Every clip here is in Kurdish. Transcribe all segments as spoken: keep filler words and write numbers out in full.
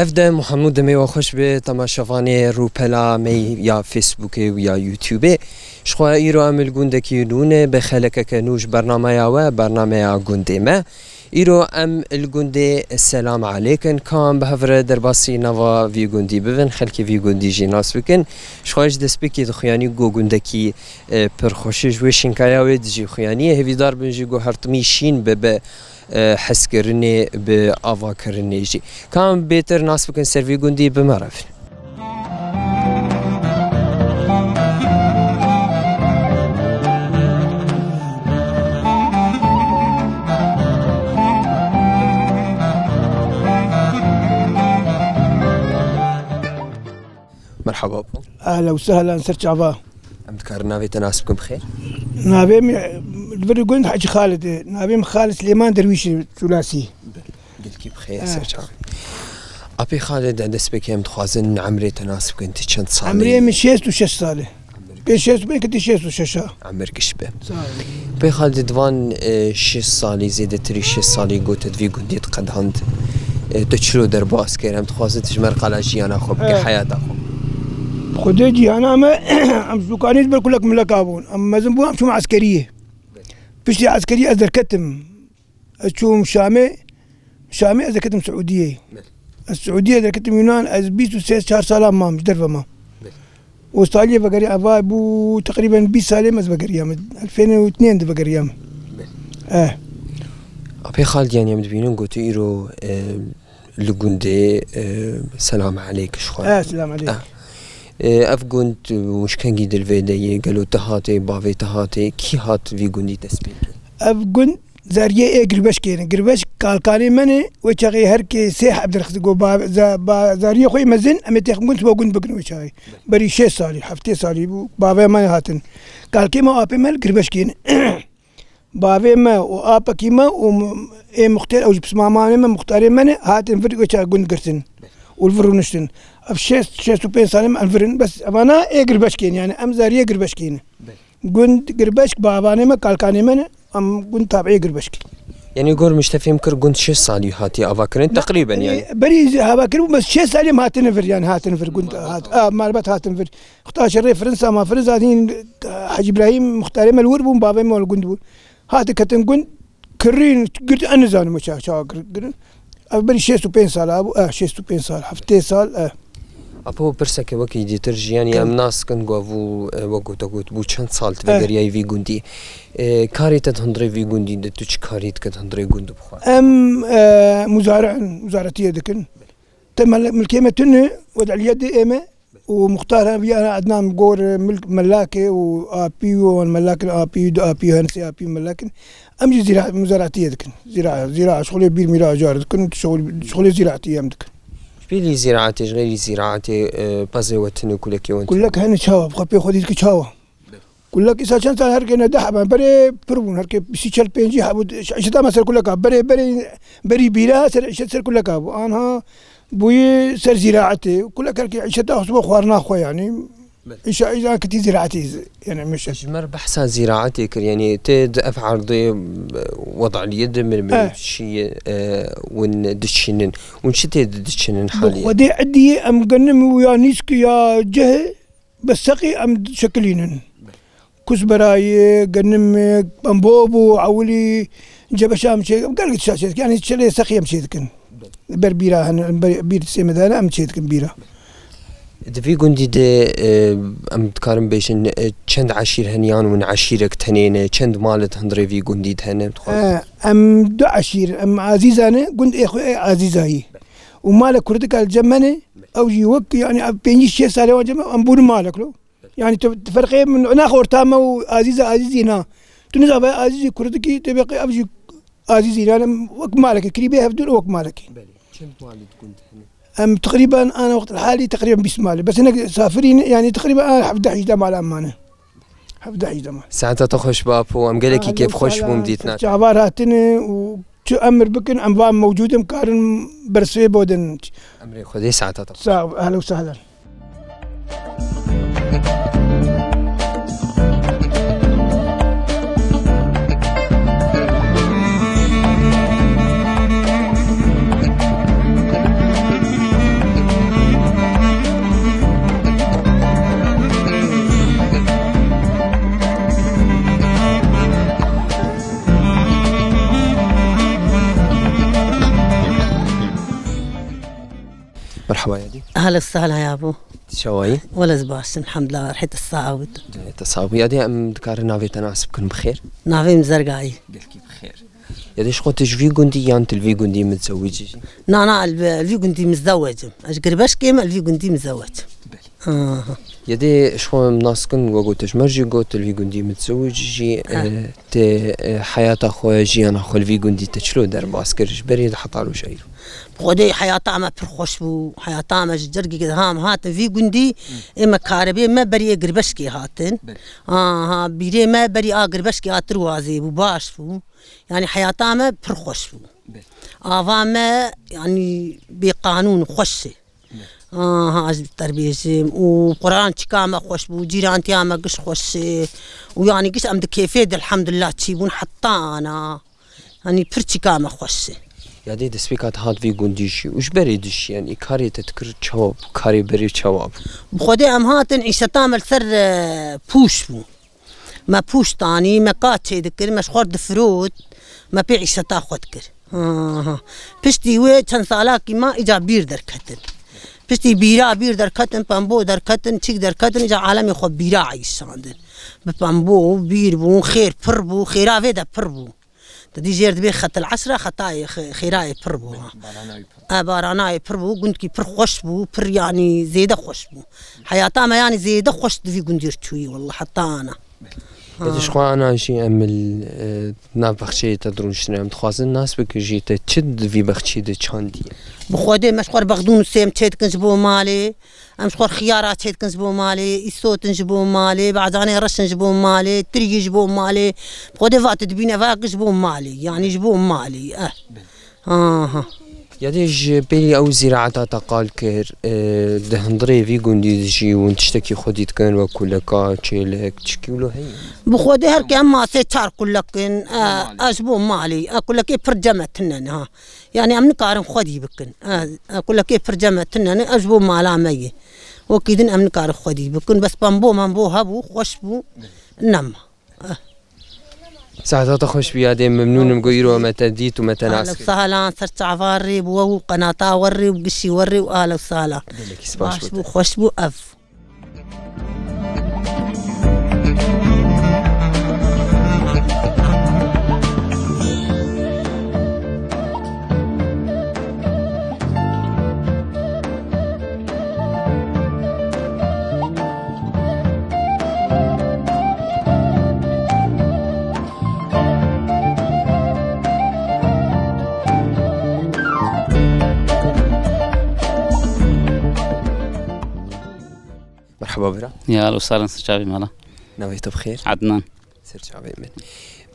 Ev dem û hemû demê we xweş be, temaşevanê rûpela me ya Facebookê û ya YouTubeê. Ji xwe îro em li gundekî nû ne, bi xelekeke nû ji bernameya we, bernameya gundê me. Îro em li gundê Selam Alêk in, ka em bi hev re derbasî nava vî gundî bibin, xelkê vî gundî jî nas bikin. Ji xwe ji destpêkê di xuyanî ku gundekî, e, pir xweş e, ji wê şînkaya wê dijî xuyaniyê. Hêvîdar bin jî ku her timî şîn bibe, e, hezkirinê, bi avakirinê jî. Ka em bêtir nas bikin ser vî gundî, bi me re bin. Merhaba. Ehlen û sehlen, ser çava. Em dikarin navê te nas bikin bi xêr? Navê min, li vir gund Hecî Xalid e. Navê min Xalid Silêman Derwîş e, Çûlasî. Gelkî bi xêr, ser çav. Apê Xalid, de dest pêkê em dixwazin emrê te nas bikin, tu çend salî? Emrê min şêst û şeş sal e. Pê şêst û pênc, ketî şêst û şeş a. Emir giş be. Sağ ol. Pê Xalid, di van, e, şêst salî, zêdetirî şêst salî got, tu di vî gundî diqedand. E, tu çilo derbas kir, em dixwazin tu ji me re qala jiyana xwe bike, Evet. heyata xwe. Xwedê cîhana me, em ji dukanî ji ber kulek mileka bûn. Em mezin bûn, em çûn eskeriyê. Piştî eskeriyê ez derketim. Ez çûm Şamê, Şamê ez derketim Siûdiyê. Belê. Ez Siûdiyê derketim Yunan, ez bîst û sê çar salan mam, ji derve mam. Belê. Û saliyê vegeriyam, eva bû teqrîben bîst salê me ez vegeriyam. Elfên û tnên de vegeriyam. Belê. Eh. Apê Xalid, yanî em dibînin ku tu îro, e, li gundê, e, Selam Aleyk ji xwe. Eh, Selam Aleyk. Eh. E, ev gund û ji kengî di li vê de ye, gelo te hatê, bavê te hatê, kî hat vî gundî dest pê kir? Ev gund zariyê ê Girbeşkê ne. Girbeşk kalkanê me ne, wê çaxê her kê sê heb derxist, got ba-, za-, ba-, zariyê xwe yê mezin, em ê têxin gund, siba gund bikin wê çaxê. Berî şêst salî, heftê salî bû, bavê me hatin. Kalkê me û apê me li Girbeşkê ne. Bavê me û apekî me û m-, ê muxtêr, ew ji pismamanê me, muxtarê me ne, hatin vir wê çaxê gund girtin û li vir rûniştin. Ev şêst, şêst û pênc salê me em vir in, bes evana ê Girbeşkê ne, yanî em zariyê Girbeşkê ne. Belê. Gund Girbeşk, bavanê me, kalkanê me ne, em gund tabiê Girbeşkê. Yanî gor min ji te fêm kir gund şêst salî hatiye avakirin, teqrîben yanî. E, berî zî hava kiribû, bes şêst salî em hatine vir, yanî hatine vir, gund hat, a, malbat hatin vir. Xweta şerê Firinsa ma, Firinsa dîn, Hecî Îbrahîm muxtarê me li wir bûn, bavê me li gund bûn. Hate ketin gund, kirîn, girt, ez nizanim çawa, çawa kir-, kirin. Ev berî şêst û pênc sala bû, eh, şêst û pênc sal, heftê sal, eh. Apo, pirseke wekî dîtir jî, yanî Tamam. em nas dikin ku ev û, eh, wek ku te got, bû çend sal tu Eh. vegeriyayî vî gundî. Eh, karê te di hundirê vî gundî de, tu çi karî dike di hundirê gund bi xwe? Em, eh, muzare in, muzaretiyê dikin. Te mel-, milkê me tune, wed eliyedê ê me, û muxtar hevî ana Ednan gor milk melakê û apî û wan melakin apî, du apî, hen sê apî melakin. Em jî zira-, mizaratiyê dikin. Zira-, zira şixulê bîr mîra acar dikin, şixul-, şixulê zîratiyê em dikin. Ji bilî zîraetê, ji xeyrî zîraetê, e, pezê we tune, kulekê we tune? Kulek hene çawa, bi xwe pê xwe dî dike çawa. Kulek îsa çend sal her kêne deh hebe, berê pir bûn, her kê sî çel pêncî hebû, îşeta me ser kuleka, berê, berê, berî bîra ser, îşet ser kuleka bû. Anha bûyî ser zîraetê. Kulek her kê îşeta xwe xwarina xwe yanî. Belê. Îşa, îşa kitî zîraetê, yanî mişe. Ji me re behsa zîraetê kir, yanî tê di ev erdê, e, wedaliyê de mir, mir Eh. şiye, e, win diçînin. Win çi tê di diçînin Bi haliye? Xwedê ediyê em genim û ya nîsk ya cih, Bi seqî em şekilînin. Belê. Kusberayê, genimê, em bob û ewilî cebeşa em çê, gelek tişta çê dikin. Yanî çilê seqî em çê dikin. Belê. Ber bîra hene, ber, bîr sê me de hene, em çê dikin bîra. Di vî gundî de, e, em dikarin bêjin, e, çend eşîr hene yan win eşîrek tenê ne, çend mal di hundirê vî gundî de hene, dixwazin? E, em du eşîr, em Azîza ne, gund ê xwe ê Azîzayî. Û malek kurdika li cem me ne, ew jî wek, yanî ev pêncî şêst salê wan cem me, em bûne malek lo. Yanî tu, tu ferqê min naxe orta me û Azîza Azîzî na. Tu nizave Azîzî kurdikî, tu bê ev jî Azîzî, yanî wek malekê, kirî bê hevdû wek malekê. Belê. Çend malê di gund hene? Em teqrîben ana wext halî teqrîben bîst malê. Bes hinek safirî ne, yanî teqrîben ana hevdeh hîjdeh mal em mane. Hevdeh hîjdeh mal. Saeta te xweş be Apo, em gelekî Ehlen kêfxweş sehlen, bûn dîtina te. Çavar hatine û çi emir bikin, em van mewcûd in, karin bersivê bodin. Emrê Xwedê, saeta te xweş. Sağ ol, ehlen û sehlen. Merhaba yadî. Ahla sahla ya bo. Çawayî? Wele ez baş im, elhamdulillah, rehî te sax bit. Te sax bî. Yadî em dikarin navê te nas bikin bi xêr? Navê min Zergayî. Gelkî bi xêr. Yadî ji xwe tu ji vî gundî yan tu li vî gundî mizewicî jî? Na, na, li vî gundî mizewec im. Ez ji Girbeşkê me, li vî gundî mizewec im. Belê. Aha. Yadî ji xwe em nas bikin, wek ku tu ji me jî got, tu li vî gundî mizewicî jî, Ha. e, Te, e, heyata xwe, jiyana xwe li vî gundî te çilo derbas kir ji berê de heta roja îro? Bi Xwedê heyata me pir xweş bû. Heyata me ji cergê de ham hatin vî gundî, ê me karibê me berî ê Girbeşkê hatin. Belê. Aha, bîrê me berî a Girbeşkê a Tirwazê bû, baş bû. Yanî heyata me pir xweş bû. Belê. Ava me, yanî bêqanûn xweş e. Aha, ez terbêjim û Quran çika me xweş bû, cîrantiya me giş xweş e. Û yanî giş em di kêfê de elhamdulillah çî bûn heta ana. Yanî pir çika me xweş e. Yadê destpêka te hat vê gundî jî û ji berê dişiyen, ê karê te dikir çawa bû, karê berê çawa bû? Bi Xwedê em hatin îşeta me li ser, e, pûş bû. Me pûş tanî, me ka çêdikir, me ji xwe re difirot, me pê îşeta xwe dikir. Ha, ha. Piştî wê çend salakî ma îca bîr derketin. Piştî bîra bîr derketin, pembo derketin, çîk derketin, îca alemê xwe bîra eyşandin. Bi pembo û bîr bûn, xêr pir bû, xêra vê de pir bû. Te dî jêr dibê xetil esra xetayê xe-, xêrayê pir bû, ha. Baranayê pir. E, baranayê pir bû, gundkî pir xweş bû, pir, yanî, zêde xweş bû. Heyata me, yanî, zêde xweş di vî gundî re çûyî, welle, heta ana. Ha. Êdî ji xwe ana jî em li, e, nav bexçeyê te dirûniştin. Em dixwazin nas bikin jî te çi di vî bexçeyê de çandiye? Bi Xwedê me ji xwe re bexdûn û sêm çêdikin ji bo malê. Em ji xwe re xiyara çêdikin ji bo malê, îsot in ji bo malê, bacanê reş in ji bo malê, tirî ji bo malê. Bi Xwedê va tu dibîne va giş ji bo malê, yanî ji bo malê, eh. Aha. Yadê ji pêlî ew zîraeta te qal kir, e, di hundirê vî gundî de jî hûn tiştekî xwedî dikin, wek kuleka, çêlek, tişkî wilo heye? Bi Xwedê her ke em masê çar kulek in, e, Malê. Ez ji bo malê, e, kulekê pir cem e tune ne, ha. Yanî em nikarin xwedî bikin. E, e, kulekê pir cem e tune ne, ez ji bo mala me yê. Wekî din em nikarin xwedî bikin. Bes pembo membo hebû, xweş bû, nema. Saeta te xweş bî yadê, memnûn im ku îro me te dît û me te nas kir. Ahla sahlan, ser çava rê bi we û qenata we rê û gişî we rê û ahla sahlan. Gelekî spas. Baş bû, xweş bû ev. Merhaba bira. Ya, ahla sahlan, ser çavê mala. Navê te bi xêr? Adnan. Ser çavê min.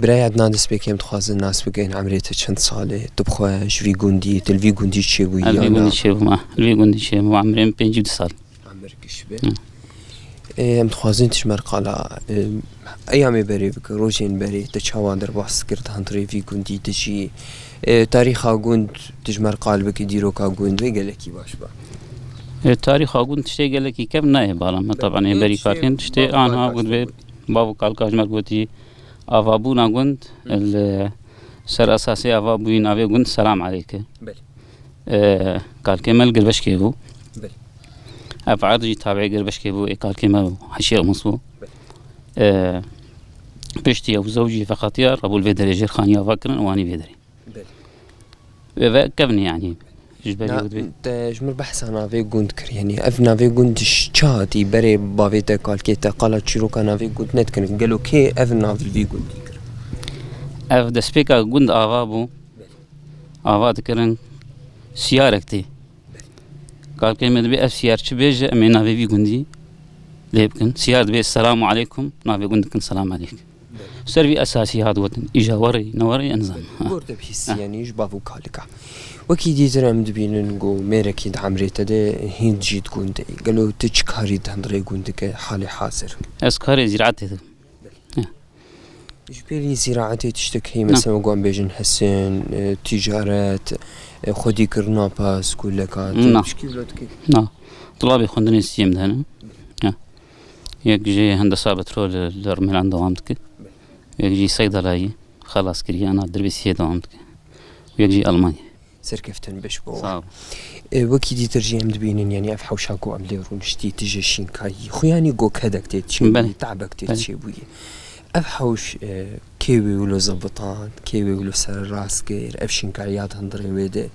Birayê Adnan, destpêkê em dixwazin nas bikin, emrê te çend sal e? Tu bi xwe ji vî gundî, tu li vî gundî çêbûyî ya na? Ez li vî gundî çêbûme. Li vî gundî çêbûme. Emrê min pêncî û du sal. Emer giş be. Hı. Ê, em dixwazin tu ji me re qala, e, eyamê berê bike, rojên berê te çawa derbas dikir di hundirê vî gundî dijî? E, tarîxa gund tu ji me re qal bike, dîroka gund wê gelekî baş ba. E, tarîxa gund tiştê gelekî kevn nayê bala me. Belê. Taban ê berî karkên tiştê anha gund vê bav û kalka ji me re gotî, avabûna gund, Hı. li ser esasê ava bûyî navê gund Selam Aleyke. Belê. E, kalkê me li Girbeşkê bû. Belê. Ev erd jî tabiê Girbeşkê bû, ê kalkê me û Heşê Ximis bû. Belê. E, piştî ew zewcî veqetiya, rebûl vê derê jêr xaniya ava kirin û anî vê derê. Belê. Wê ve kevnî, yanî, ji berî Na, wê divê. Te ji min behsa navê gund kir, yanî ev navê gund ji çi hatî? Berê bavê te, kalkê te qala çîroka navê gund nedikin. Gelo kê ev nav li vî gundî kir? Ev destpêka gund ava bû. Ava dikirin siyarek tê. Kalkê me dibê ev siyar çi bêje, em ê navê vî gundî lê bikin. Siyar dibê selamu aleykum, navê gund dikin selam aleyk. Ser vî esasî hat gotin. Îja werê, ne werê, ez nizanim. Ha. Gor te bihîstiyenî ji bav û kalika. Wekî dîtir em dibînin ku mêrekî di emrê te de hîn jî di gund de. Gelo tu çi karî di hundirê gund dike halê hazir? Ez karê zîraetê dikim. Ji pêlî zîraetê tiştek heye, Na. mesela ku em bêjin hesin, e, tîcaret, e, xwedîkirina pez, kuleka, tu Na. tişkî wilo dikî? Na. Tulabê xwendinê siyê min de hene. Ya. Yek jî hendesa petrol li Rûmelan dewam dike. Yek jî seydalayî, xelaskiriyana derbê siyê dewam dike. Yek jî Almanya. Serkeftin biş bo. Sağ ol. E, wekî dîtir jî em dibînin, yanî ev hewşa ku em lê rûniştî tije şînkayî, xuyanî go kedek tê çêbûyî, Belê. tabek tê Belê. çêbûyî. Ev hewş, e, kê wê wilo zebitand, kê wê wilo sererast kir, ev şînkariya di hundirê wê de,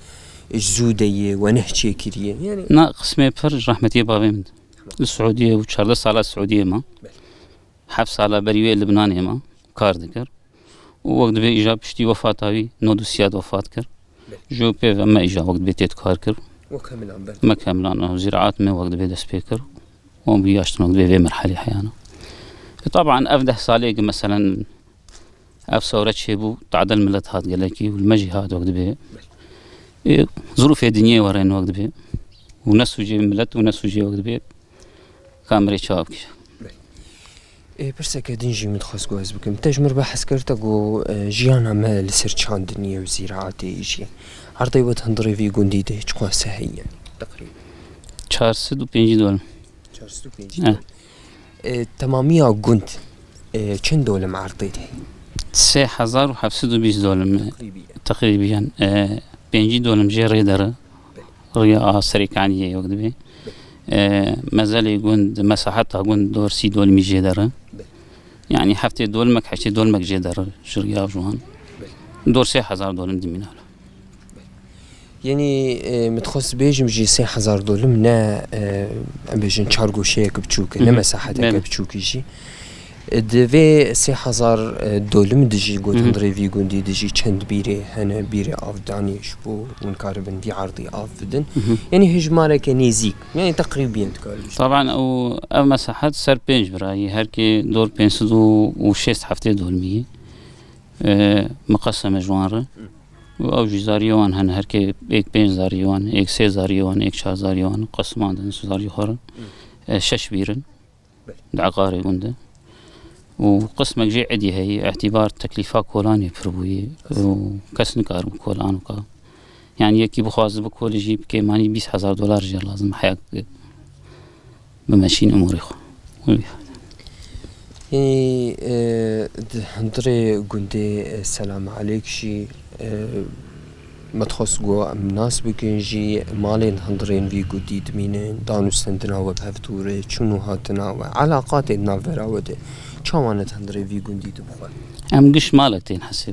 e, ji zû de yê, we neh çêkiriye. Yanî Na qismê pir ji rehmetiyê bavê min. Li Siûdiyê bû, çardeh sala Siûdiyê ma. Belê. Heft sala berî wê Libnanê ma, kar dikir. Û wek dibê îja piştî wefata wî, nod û sî ya wefat kir. Belê. Ji wê pê ve me îja wek dibê têt kar kir. Wek hemilan ber. Me hemilan, zîraat me wek dibê dest pê kir. Û bi yaştin wek dibê vê merhelî heyana. E, taban ev deh salê ki meselen ev sewre çêbû, tadil millet hat gelekî û li me jî hat wek dibê. E, zirûfê dinyê werin wek dibê. Û ne sûcê millet û ne sûcê wek dibê. Kamerê çawa bikî. Ê, pirseke din jî min dixwest ku ez bikim. Te ji mir behs kir, te got, e, jiyana me li ser çandiniyê û zîraetê jî. Erdê we di hundirê vî gundî de çiqas heye? Teqrîben. Çar sed û pêncî dolim. Çar sed û pêncî Eh. dolim. E, temamiya gund, e, çend dolim erdê de heye? Sê hezar û heft sed û bîst dolim. Teqrîbiyen. Teqrîbiyen. E, pêncî dolim jê rê dere. Riya a Serêkaniyê wek dibê. E, mezelê gund, mesaheta gund dor sî dolimî jê dere. Yanî heftê dolimek, heştê dolimek jê dere ji riya ji wan. Dor sê hezar dolim dimîne. Yanî, e, min dixwest bêjim jî sê hezar dolim ne, e, em bêjin çar goşeyek biçûk e, ne Hı hı. mesaheteke Belê. biçûkî jî. Di vê sê hezar dolim de jî got Hı hı. hundirê vî gundî de jî çend bîrê hene, bîrê avdanê ji bo hûn karibin vî erdî av bidin. Hı hı. Yanî hejmareke nêzîk, yanî teqrîbiyen dikar bî. Taban ew, ev mesahet ser pênc birayî, her kê dor pênc sed û şêst heftê dolmî, e, miqeseme ji wan re. Û ew jî zariyê wan hene, her kê êk pênc zariyê wan, êk sê zariyê wan, êk çar zariyê wan, qesimandin zariyê xwe re. E, şeş bîrin. Belê. Di eqarê gund de. Û qismek jê êdî heye, îtîbar teklîfa kolanê pir bûye û kes nikare bi kolan wika. Yanî yekî bixwaze bikolê jî bi kêmanî bîst hezar dolar jê lazim, heya bimeşîn umûrê xwe. Yanî, e, di hundirê gundê, e, Selam Alêk jî, e, Me dixwest ku em nas bikin jî malên hundirên vî gundî dimînin, danûstendina we bi hev dûr e, çûn û hatina we, elaqatên navbera we de çawa ne di hundirê vî gundî dibixwe? Em giş malek tên hesê.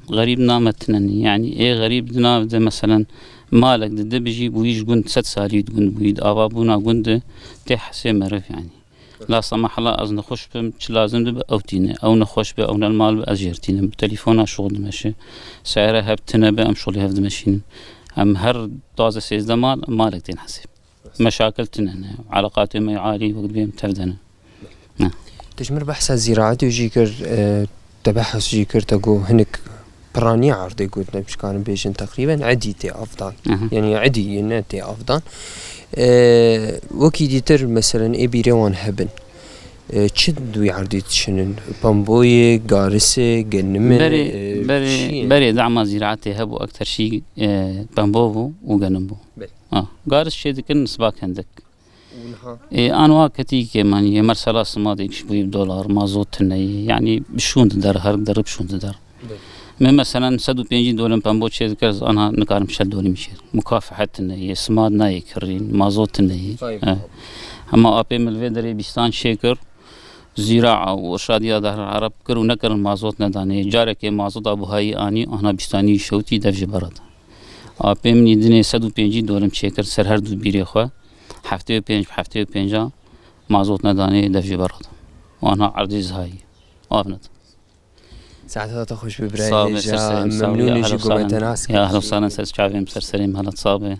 Xerîb name tine ne. Yanî ê xerîb di nav de meselen malek di de bijî bûyî ji gund sed salî di gund bûyî, di avabûna gund de tê hesê meriv yanî. La semahala ez nexweş bim, çi lazim dibe ew tîne. Ew nexweş be, ew ne li mal be, ez jê re tînim. Bi telefona şûl dimeşe. Seyare hev tine be, em şûlê hev dimeşînin. Em her duwazdeh sêzdeh mal, malek tên hesê. Meşakil tine ne. Elaqatê me alî wek dibê em tev de ne. Ne. Te ji min behsa zîraetê jî kir, e, te behs jî kir, te got hinek piranî erdê gotine, bişkarin bêjin teqrîben edî tê avdan. Aha. Yanî edî yê ne tê avdan. E, wekî dîtir, meselen, ê bîrê wan hebin. E, çi di wî erdî dişinin? Pemboyê, garisê, genimê, Berê, e, berê, çi ye? berê dema zîraetê hebû, ekter şî, e, pembo bû û genim bû. Belê. Ha, garis çê dikin, nisba kendek. Û niha? Ê, an wa ketî kêmanî, yê mersela simadê kişbûyî bi dolar, mazot tine ye. Yanî bi şûn dider, her der bi şûn dider. Belê. Me meselen sed û pêncî dolim pembo çê dikir, ez anha nikarim şel dolimî çê. Mukafehet tine ye, simad nayê kirîn, mazot tine ye. Tayyip Eh. abi. Hema apê min li vê derê bîstan çê kir, zîraa û irşadiya dahir ereb kir û nekirin mazot nedanê. Carekê mazota buhayî anî, anha bîstanî şewtî dev ji bera da. Apê min î dinê sed û pêncî dolim çêkir ser her du bîrê xwe. Heftê û pênc bi heftê û pênca mazot nedanê dev jê berxwe. Wana erdê zihayî. Av ned. Saeta te xweş be birayê. Sağ ol, ser serê min, sağ ol. Memnûn jî ku me te nas kir. Ya ehlen sahlen, ser çavê min, ser serê min, helat sağ be.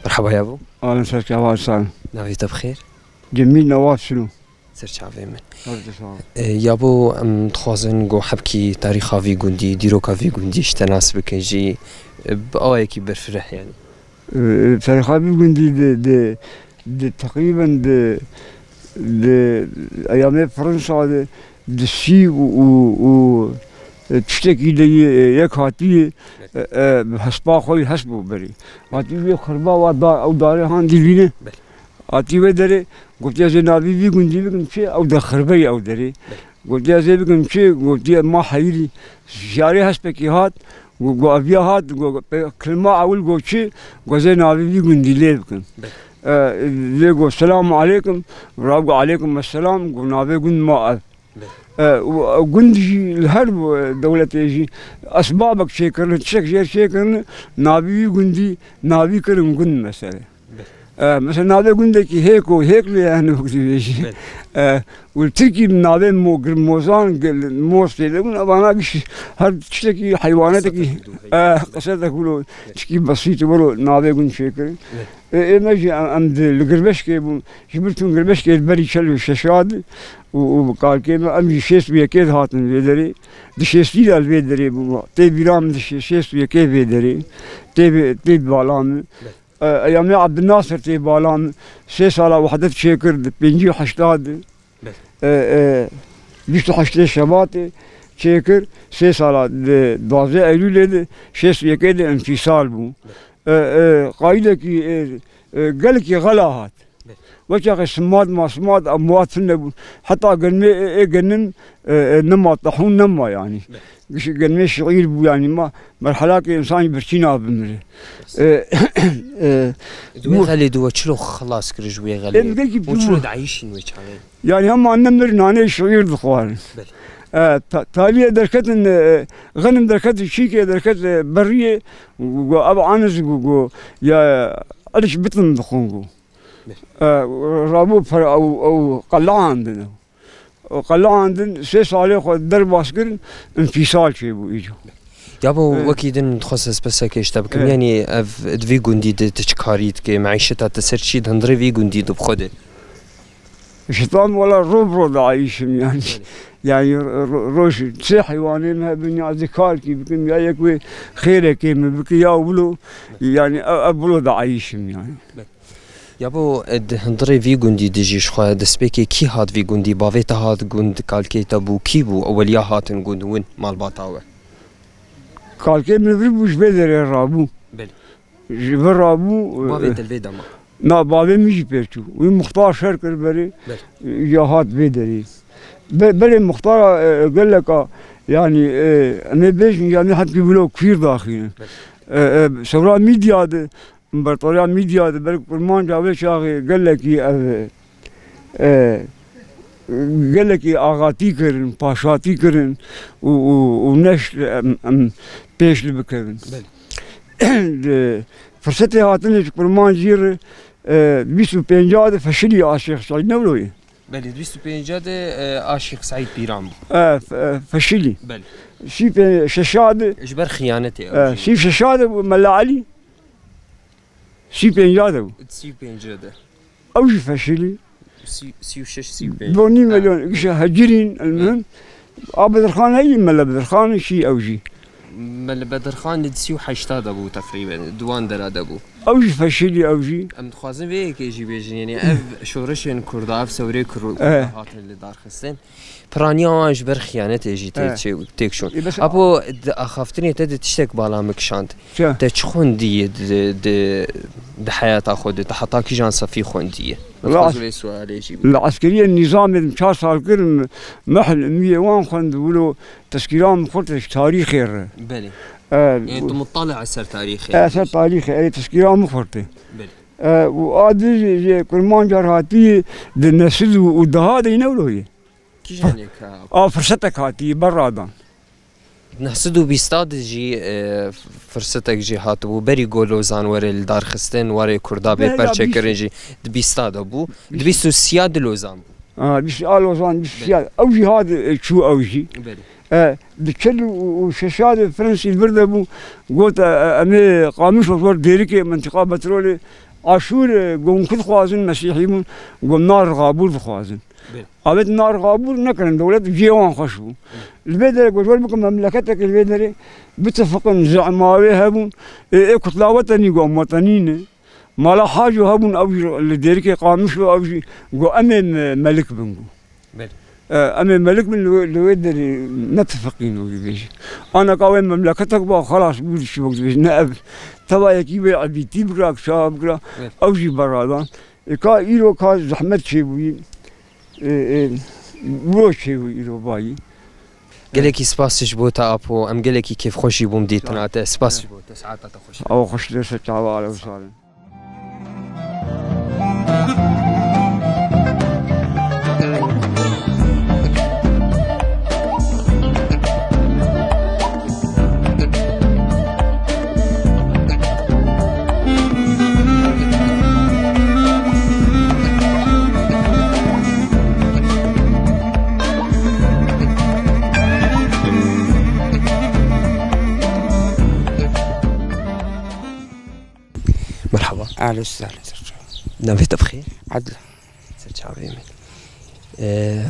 Merhaba yabo. Alem ser çava san. Navê te bi xêr? Cemîl Newaz Şilo. Ser çavê min. Her di sağ ol. E, yabo, em dixwazin ku hebkî tarîxa vî gundî, dîroka vî gundî ji te nas bikin jî, e, bi awayekî berfireh, yanî. E, tarîxa vî gundî di, di, di teqrîben di, di eyamê Fransa de, Di sî û, û, û, e, tiştekî de yê, e, yek hatî, e, e, hespa xwe yî hesp bû berê. Hatî wê xirba wa da, ew darê han dîvîne. Belê. Hatî wê derê, gotiye zê navî vî gundî bikim çi, ew de xirbe yê ew derê. Belê. Gotiye zê bikim çi, gotiye ma heyirî, şarê hespekî hat, go, go eviya hat, go, pe, kilma ewil go çi, go zê navî vî gundî lê bikim. Belê. E, lê go selamu aleykum, ra go aleykum esselam, go navê gund ma ev. Belê. E, û, e, gund jî li her, e, dewletê jî esbabek çêkirine, tiştek jê çêkirine, navî wî gundî, navî kirin gund mesele. Belê. E, mesela navê gundekî hêk û hêk lê hene wek dibêjî. Belê. E, û li Tirkî navê mo-, gir-, mozan, gil-, moz tê de bûn, evana giş her tiştekî heywanetekî, qiseta ku dû heye. E, qiseta ku lo, belê, tişkî besît wilo navê gund çêkirin. Belê. E, ê me jî em, em di, li Girbeşkê bûn. Ji bir çûn Girbeşkê berî çel û şeşa di û, û kalkê me, em jî şêst û yekê dihatin vê derê. Di şêstî de li vê derê bû. Tê bîra min di şê-, şêst û yekê vê derê. Tê bi, tê bi bala min. Belê. E, Eyamê Abdulnasir tê bala min. Sê sala wehdet çêkir di pêncî û heşta di. Belê. E, e, bîst û heştê Şebatê çêkir. Sê sala di duwazdeh Eylûlê di şêst û yekê de enfîsal bû. Belê. E, e, qayîdekî, e, e, gelekî xela hat. Belê. Weçaxê simat ma simat, em wat tune bûn. Heta genmê ê, ê genin, e, e, nema tehûn nema yanî. Belê. Giş-, genmê şiîr bû yanî ma merhelakê însanî birçîna bimire. E, e, Di wê xelê di we çilo xilas kir ji wê xelê? Em gelkî Û çilo bû. Dieyşîn wê çaxê? Yani hema nemir nanê şiîr dixwarin. Belê. E, ta-, taliyê derketin, e, xenim derket, çîkê derket, e, beriyê, go, go, ev aniz go, go, ya, eriş bitin dixwin go. Belê. E, rabû per-, ew, ew qeleandin ew. Ew qeleandin sê salê xwe derbas kirin, infîsal çêbû îca. Ya bo, Evet. Wekî din dixwest ez pirseke ji te bikim. Evet. Yanî ev di vî gundî de tu çi karî dikê? Meîşeta te ser çi di hundirê vî gundî de bi xwe de? Ji tam wela ro bi ro dieyşim yanî. Evet. Yanî ro-, ro-, roj sê heywanê me hebin ya ez ê karkî bikim ya yek wê xêrekê min bike ya wilo. Evet. Yanî ev, ev wilo dieyşim yanî. Evet. Ya bo, e, di hundirê vî gundî de jî ji xwe destpêkê kî hat vî gundî? Bavê te hat gund, kalkê te bû, kî bû eweliya hatin gund win malbata we? Kalkê min vir bû, ji vê derê rabû. Belê. Ji vir rabû, Bavê e, te li vê de ma? Na, bavê min jî pê çû. Wî muxtar şer kir berê, Belê. Ya hat vê derê. Be-, belê muxtara, e, geleka, yanî, e, em ê bêjin, yanî hepkî wilo kuîr daxînin. Belê. E, e, sewra Mîdya de, împaratoriya Mîdya de, belk kurmanca vê çaxê gelekî ev, e, gelekî axatî kirin, paşatî kirin û, û, û neşt em, em pêş li bikevin. Belê. Di firsetê hatinê ji kurmancî re, e, bîst û pênca de feşilî Aşîq Seîd Newroyê. Belê, di bîst û pênca de, e, Aşîq Seîd Pîran bû. E, fe-, e, feşilî. Belê. Sî pê-, şeşa de, Ji ber xiyanetê ew e, jî. Sî şeşa de bû Mela Elî. Sî pênca de bû. Sî pênca de. Ew jî feşilî. Sî, sî û şeş, sî û pênc. Donî Ha. Milyon, gişe hecirîn, el muhim. A Bedirxan heyî, Mele Bedirxan şî ew jî. Mele Bedirxan li sî û heşta de bû teqrîben, di wan dera de bû. Ew jî feşilî ew jî. Em dixwazin vê yekê jî bêjin, yanî ev şoreşên Kurda, ev sewrê Kur-, Eh. Kurda hatin li dar xistin. Piraniya wan ji ber xiyanetê jî tê Eh. çê-, têk şûn. Ê, bes Apo, di axaftinê te de tiştek bala min kişand. Çi? Te çi xwendiyê di, di, di heyata xwe de? Te heta kîjan sefî xwendiyê? Wala Dixwazim as-, vê sualê jî bikim. Li eskeriyê nîzamê min çar sal kir, mehl miyê wan xwend, wilo teskîra min xurt ji tarîxê re. Belê. E, Yani tu muttali ser tarîxê. E, ser tarîxê, e, teskîra min xurt. Belê. E, û a di jî, jî kurmanca hatî di nesil û, û daha de ne wilo ye. Kîjanê ka? A firsetek hatî berradan. Neh sed û bîsta de jî, e, firsetek jî hatibû. Berî ku Lozan were li dar xistin, were Kurda bê Ne, ya perçe bîst kirin jî di bîsta de bû. Di bîst û sîya de Lozan bû. Ha, bîst a Lozan, bîst û sîya. Ew jî hat, e, çû ew jî. Belê. E, di çil û, û şeşa de Fransî vir de bû. Got, e, e, em ê Qamişlo zor Dêrikê, mentiqa petrolê. Aşûr, e, got, hûn ku dixwazin, Mesîhî bûn. Got, nar xabûr dixwazin. Belê. Avêt nar xabûr nekirin, dewlet cihê wan xweş bû. Li vê derê ku ji ber bikin memleketek li vê derê bitifiqin, zema wê hebûn, ê, ê kutla wetenî got em wetenî ne. Mala Haco hebûn, ew jî li Dêrikê Qamişlo, ew jî got em ê me-, melik bin got. Belê. E, em ê melik bin li wê, li wê derê ne tifiqîn wek dibêjin. Aneka wê memleketek ba xelas bû dişî wek dibêjin. Ne ev teva yekî wê ebîtî bikira, kişa bikira, Evet. Ew jî beradan. E, ka îro ka zehmet çêbûyî. E, e, wilo çêbû îro bayî. Gelekî spas ji bo te Apo. Em gelekî kêfxweş jî bûm dîtina te. Spas ji bo te. Saeta te xweş. Ew xweş dê se çawa ale wisa. Merhaba. Ehlê sehlen, ser çav. Navê te bi xêr? Edil. Ser çavê min. Ee,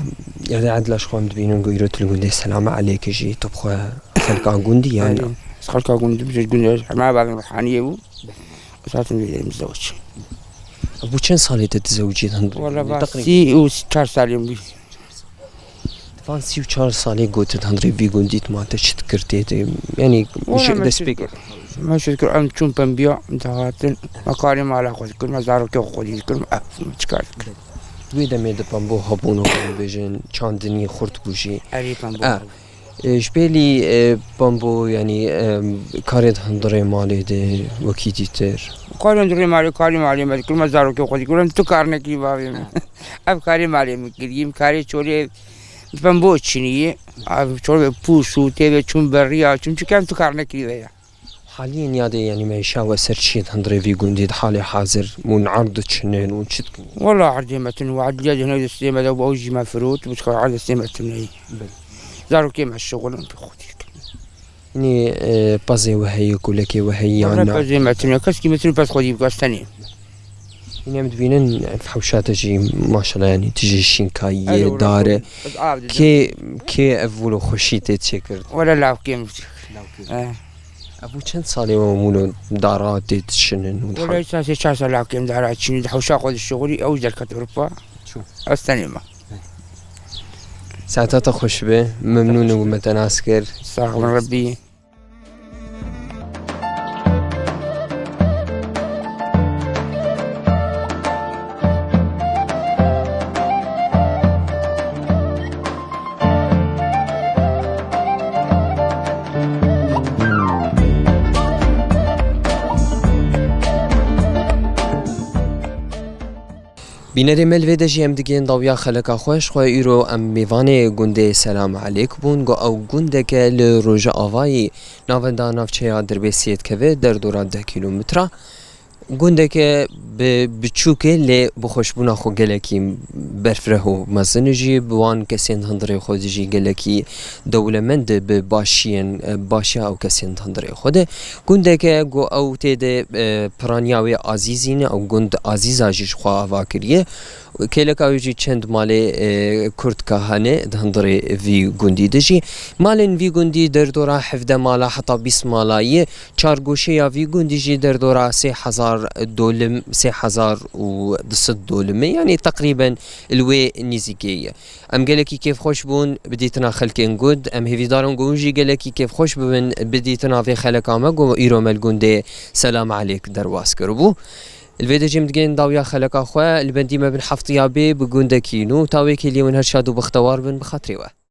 yani Edil, ji xwe em dibînin ku îro tu li gundê Selame Elêkê jî, tu bi xwe xelka gundî yan? Belê. Ez xelka gundî, ji gundê Hema Bavên Ruhaniyê bû. Ez hatim vê derê mizdeweç. Bû çend salê te tizewicî? Wala va Teqrîben sî û çar salên bû. Van sî û çar salê gotin hundirê vî gundî, ma te çi dikir tê de? Yanî Wala me destpêk. Me şükür em çûn pembiya, em dihatin. Me karê mala xwe dikir, me zarokê xwe xwedî dikir, me ev, me çi kar dikir? Wê demê di pembo hebûn û bêjin çandinî xurt bû jî. Erê pembo. E, e, ji pêlî, e, pembo, yanî, e, karê di hundirê malê de wekî dîtir? Karê hundirê malê, karê malê me dikir, me zarokê xwe dikir, em tu kar nekî bavê min. Ev karê malê min kirî, karê çolê Pembo çinî, ev çolê pûs û tê vê çûn beriya, çûn çi kem tu kar nekirî veya. Haliyên yadê, yanî meşa we ser çi ye di hundirê vî gundî di halê hazir? Hûn erd diçinin, hûn çi dikin? Wala erdê me tune, we erdê dihne destê me de, ew jî me firot, bi çikar erd destê me tune ye. Belê. Zarokê me şixulin bi xwe dikin. Nê, e, pezê we heye, kulekê we heye yan na? Pezê me tune, keskî me tune pez xwedî bike, ez tenê. Hîn em dibînin, ev hewşa te jî maşallah, yanî tu jî şînkayî ye, dar e. Kê, kê ev wilo xweşî tê çêkir? Wele lawkê min. Lawkê. Eh. Ev û çend salê we wilo dara tê dişinin û Wele îsa sê çar sal lawkê min dara çinî, di hewşa xwe dişixulî, ew derket Ewropa. Çû. Ez tenê me. Saeta te xweş be, memnûn im me te nas kir. Sax bin Rebbî. Bînerê me, li vê de jî em digihên dawiya xeleka xwe. Ji xwe îro em mêvanê gundê Selam Elêk bûn. Got ew gundeke li rojavayî navenda navçeya Dirbêsiyê dikeve, derdora deh kîlometre. Gundeke bi biçûk e, lê bi xweşbûna xwe gelekî berfireh û mezin e jî. Bi wan kesên di hundirê xwe de jî gelekî dewlemend e, bi başiyên, e, başiya ew kesên di hundirê xwe de. Gundeke ku ew tê de, e, piraniya wê Azîzî ne, ew gund Azîza jî ji xwe ava kiriye. Kêleka wê jî çend malê, e, Kurdka hene di hundirê vî gundî de jî. Malên vî gundî derdora hevdeh mala heta bîst mala ye. Çargoşeya vî gundî jî derdora sê hezar dolim, sê hezar û du sed dolim e. Yanî teqrîben li wê nîzîkê ye. Em gelekî kêfxweş bûn bi dîtina xelkên gund. Em hêvîdar in ku hûn jî gelekî kêfxweş bibin bi dîtina vê xeleka me ku îro me li gundê Selam Elêk derbas kiribû. Li vê de jî em digihên dawiya xeleka xwe. Li bendî me bin heftiya bê bi gundekî nû. Ta wê kêliyê hûn her şad û bextewar bin, bi xatirê we.